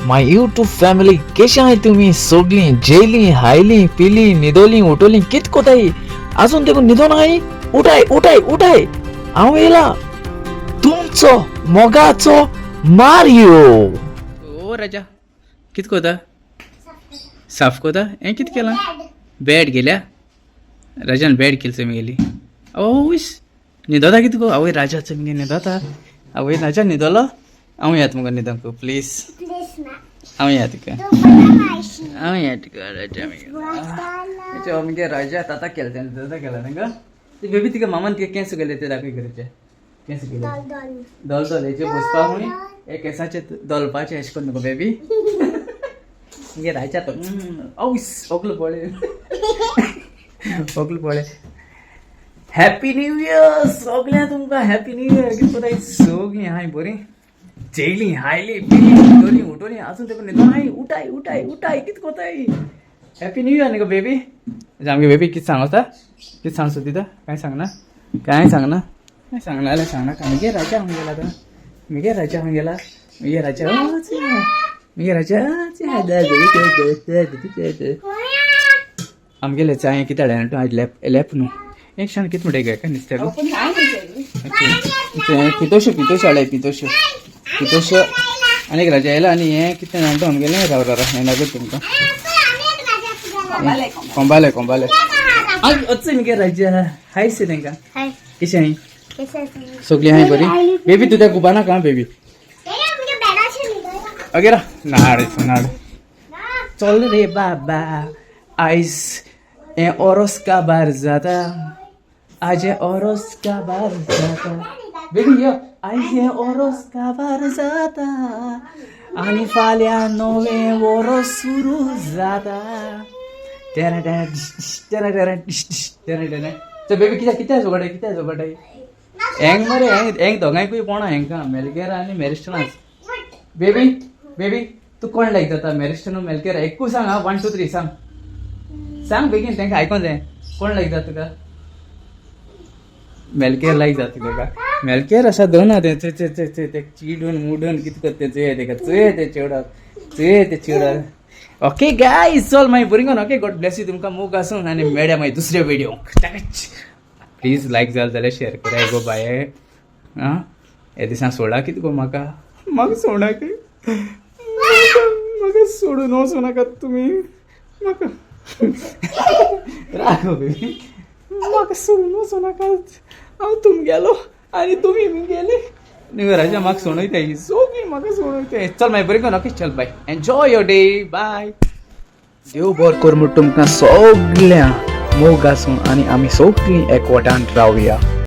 My YouTube family, केशे आहाय तुमी सोगलीं? जेयलीं, हायलीं, पिलीं, न्हिदोलीं, उठोलीं, कित कोताय? आजून देखून न्हिदोन आहाय? उठाय उठाय उठाय, हांव येयला तुमचो मोगाचो मारियो. ओ राजा, कित कोता? साफ कोता? हें कित केलां? बेड गेल्या राजान, बेड केली चोय गेली. आवयस, न्हिदोता कित गो? आवय, राजा चोय मगे न्हिदोता. आवय, राजा न्हिदोलो. हांव येता मुगो न्हिदोंक, प्लीज. हांव येता तुका, हांव येता तुका. राजा मगे, मगे राजा ताता केलें तेणें, ताता केला तांकां. ती बेबी, तिका मामान तिका केंस गेले ते दाखय करचे. केंस गेले दोल दोल हेचे बसपा खंय, हे केंसाचे दोलपाचे अशें करून नको बेबी. मगे राजा तो औस ओगलो पळय, ओगलो पळय. हॅपी न्यू इयर सगळ्या तुमकां, हॅपी न्यू इयर. कितें कोताय सगळीं? हाय बरीं? जेयलीं, हायलीं, पिलीं, न्हिदोलीं, उठोलीं? आजून तेका न्हिदोन हाय? उठाय उठाय उठाय, कितें कोताय? हॅपी न्यू इयर न्ही गो बेबी. आमगे बेबी कितें सांगता? कितें सांग सोदिता? कांय सांगना, कांय सांगना, कांय सांगना जाल्यार सांगनाका. मगे राजा खंय गेला आतां? मगे राजा खंय गेला? मगे राजा, मगे राजा. आमगेले चाय कितें हाडलें तूं आयज? लेप लेप न्हू एक शान कितें म्हणटा काय नुस्त्याक पितोश्यो, पितोश्यो हाडले, पितोश्यो, पितोश्यो. आनी एक राजा येयला. आनी हें कितें जाणा तूं आमगेलें? राव राव राव, हें दाखयता तुमकां. कोंबाले कोंबाले अच्च. मगे राजा, हाय से तांकां. कशें आहाय सगळीं? हाय बरी? बेबी, तुज्या गुबा नाका बेबी. अगेरा नाड नाड. चल रे बाबा, आयज हें ओरोस काबार जाता, आज हें ओरोस काबार जाता. बेबी यो. आयज हें ओरोस काबार जाता आनी फाल्यां नवें ओरोस सुरू जाता. टेरा टेरा टेरा टेरा टेरा टेरा. तर बेबी, कित्याक कित्याक झगडाय, कित्याक झगडाय? हेंग मरे, हेंग हेंग दोगांयकूय पोणा हेंकां, मेलकेरा आनी मेरिस्टनाच. बेबी, बेबी, तूं कोण लायक जाता, मेरिस्टन मेलकेरा? एकूय सांग. हा, वन टू थ्री सांग, सांग बेगीन, तांकां आयकोन जाय. कोण लायक जाता तुका? मेलकेर लायक जाता तुका? मेलकेर आसा दोना तें. चय चय चय चय, तें चिडून मुडून कितें करता तें. चोय तेका, चोय तें चेवडाक, चोय तें चेवडाक. ओके गायज, चल मागीर बरी कोन. Okay, God Blaise you. तुमकां मोग आसूं आनी मेळया मागीर दुसऱ्या व्हिडिओ. प्लीज लायक जालें जाल्यार शेअर कराय गो बाये. आं, हे दिसा सोडा कितें गो म्हाका? म्हाका सोडाक, म्हाका सोडून वचूं नाकात तुमी म्हाका. राग बेबी, म्हाका सोडून वचूं नाकात. हांव तुमगेलो आनी तुमी मुगेले न्हू. राजा म्हाका सोडयताय, सगळीं म्हाका सोडयताय. चल मागीर बरें कोन. ओके, चल बाय, एन्जॉय your day, bye. देव बरो कर म्हूण तुमकां सगळ्यां, मोग आसूं आनी आमी सगळीं एकवटान रावया.